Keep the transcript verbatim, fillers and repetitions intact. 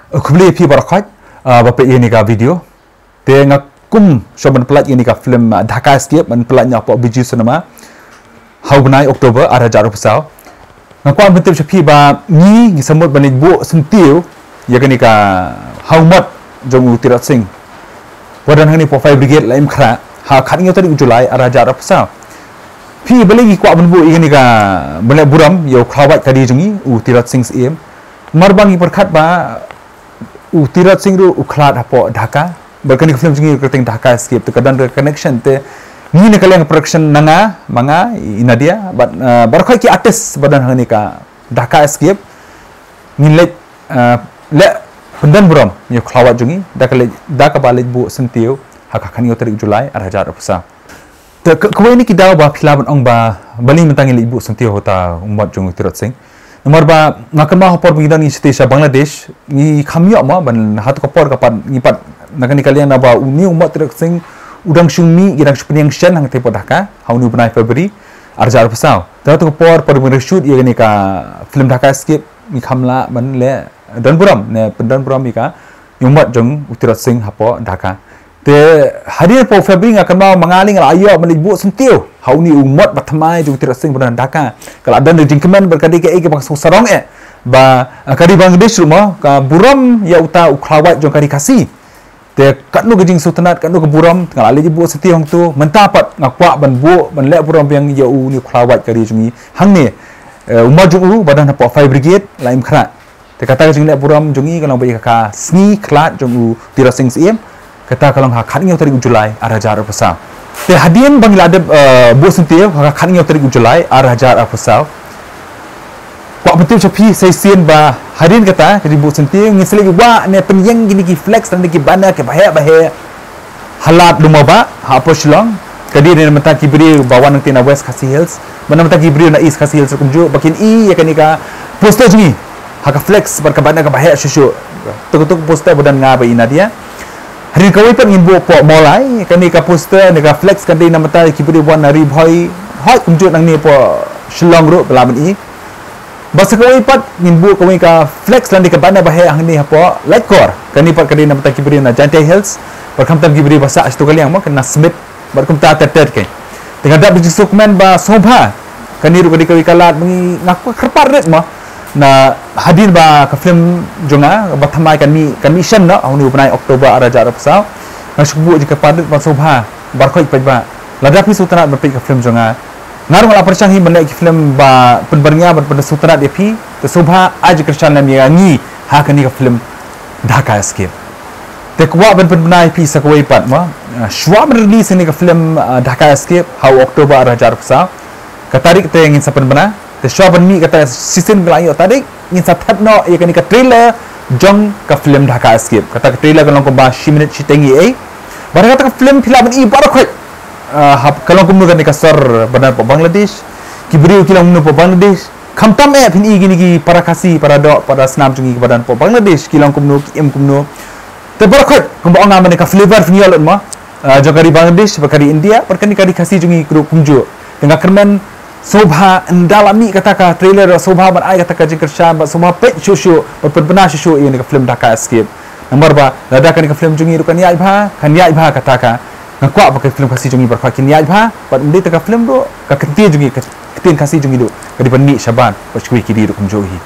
Khublei phi baroh khoit ba peit ïa kane ka video. Te nga kum shuwa ban pyllait ïa kane ka film Dhaka Escape ban pyllait noh hapoh Bijou Cinema ha u bnai October ar hajar arphew saw. Nga kwah ban pyntip sha phi ba ngi ngi sa mut ban leit buh syntiew ïa kane ka ha u mot jong u Tirot Sing. Wat don hangne hapoh Fire Brigade Laitumkhrah ha ka khathynñiew tarik u July ar hajar arphew saw. Phi balei ngi kwah ban buh ïa kane ka ban leh burom ïa u khlawait ka ri jong ngi u Tirot Sing Syiem. Namar ba ngi pyrkhat ba u Tirot Sing ruh u khlad hapoh Dhaka. Bad kane ka film jong ngi ka kyrteng Dhaka Escape te ka don ka connection te ngi na ka liang production na nga, ma nga, i Nadia bad baroh khoit ki artist ba don hangne ka Dhaka Escape. Ngin leit leh pyndon burom ïa u khlawait jong ngi da ka leit da kaba leit buh syntiew ha ka khathynñiew tarik u July ar hajar arphew saw. Te kawei na ki daw ba phi lah ban ong ba balei mynta ngi leit buh syntiew ha uta u mot jong u Tirot Sing. Namar ba nga kynmaw ha por ba ngi don ngi shakri sha Bangladesh ngi kham ïoh mo ban ha uta ka por ka pat ngi pat na kane ka liang naba une u mot Tirot Sing u dang shu mih, ngi dang shu pynïeng shen hangtei hapoh Dhaka ha une u bnai February ar hajar arphew saw. Te ha uta ka por por ba ngi reshoot ïa kane ka film Dhaka Escape ngi kham lah ban leh don burom ne pyndon burom ïa ka ïa u mot jong u Tirot Sing hapoh Dhaka. Te hadien hapoh February nga kynmaw ma nga lei nga la ïoh ban leit buh syntiew ha une u mot ba thymmai jong u Tirot Sing ba don ha Dhaka. Ka la don da ka jingkmen bad ka dei kaei kaba nga sngewsarong eh ba ka ri Bangladesh ruh mo ka burom ïa uta u khlawait jong ka ri Khasi. Te katno ka jingsngewtynnat katno ka burom nga la leit buh syntiew hangto mynta pat nga kwah ban buh ban leh burom biang ïa une u khlawait ka ri jong ngi hangne. U mot jong u ba don hapoh Fire Brigade Laitumkhrah. Te kata ka jingleh burom jong ngi ka long ba ïa ka sngi khlad jong u Tirot Sing Syiem kata ka long ha khathynñiew tarik u July ar hajar arphew saw. Te hadien ba ngi la dep buh syntiew ha ka khathynñiew tarik u July ar hajar arphew saw. Kwah pyntip sha phi sa shisien ba hadien kata ka jingbuh syntiew ngin sa leit wad ne pynïeng kine ki flex lane ki banner kiba heh ba heh. Ha lad Lumaba hapoh Shillong. Ka dei na bynta ki briew ba wan nangtei na West Khasi Hills bad na bynta ki briew na East Khasi Hills ruh kumjuh ba kin i ïa kane ka poster jong ngi ha ka flex bad ka banner kaba heh shuh shuh. Te kato ka poster ba don nga bad i Nadia. Hadien kawei pat ngin buh hapoh Mawlai kane ka poster ne ka flex ka dei na bynta ki briew ba wan na Ri Bhoi. Hooid kumjuh nangne hapoh Shillong ruh ba lah ban i. Bad sa kawei pat ngin buh kawei ka flex lane ka banner ba heh hangne hapoh Laitkor. Kane pat ka dei na bynta ki briew na Jaintia Hills bad khamtam ki briew ba sah sha uto ka liang mo kane na Smit bad kumta ter ter kein. Te nga dap da ka jingsngewkmen ba sngewbha kane ruh ka dei kawei ka lad ba ngi nga kyrpad rit mo na hadien ba ka film jong nga ba thymmai kan mih kan mih shen noh ha une u bnai October ar hajar arphew saw. Nga shu buh jingkyrpad rit ba sngewbha baroh khoit paidbah lada phi sngewtynnat ban peit ka film jong nga. Nga ruh nga la pyrshang hi ban leh ki film ba pynbyrngia ban pynsngewtynnat ïa phi. Te sngewbha ai jingkyrshan lem ïa ngi ha kane ka film Dhaka Escape. Te kwah ban pynbna ïa phi sa kawei pat mo. Shuwa ban release ïa kane ka film Dhaka Escape ha u October ar hajar arphew saw. Ka tarik te ngin sa pynbna. Te shuwa ban mih kata shisien ba la ïoh tarik ngin sa thep noh ïa kane ka trailer jong ka film Dhaka Escape. Kata ka trailer ka long kumba shi minit shiteng ei ei. Bad kata ka film phi lah ban i baroh khoit. Ka long kumno kane ka sor ba don hapoh Bangladesh. Ki briew ki long kumno hapoh Bangladesh. Khamtam eh phin i kine ki para Khasi, para doh, para snam jong ngi kiba don hapoh Bangladesh ki long kumno ki im kumno. Te baroh khoit kumba ong nga mynne ka flavor phin ïoh lut mo. Jong ka ri Bangladesh bad ka ri India bad kane ka ri Khasi jong ngi ruh kumjuh. Te nga kyrmen sngewbha ynda la mih kata ka trailer sngewbha ban ai kata ka jingkyrshan bad sngewbha peit shuh shuh bad pynbna shuh shuh ïa kane ka film Dhaka Escape. Namar ba lada kane ka film jong ngi ruh kan ïaid bha kan ïaid bha kata ka. Nga kwah ba ka film Khasi jong ngi baroh khoit kin ïaid bha bad ym dei tang ka film ruh ka ktien jong ngi ka ktien Khasi jong ngi ruh ka dei ban mih shabar bad sha kiwei ki ri ruh kumjuh hi.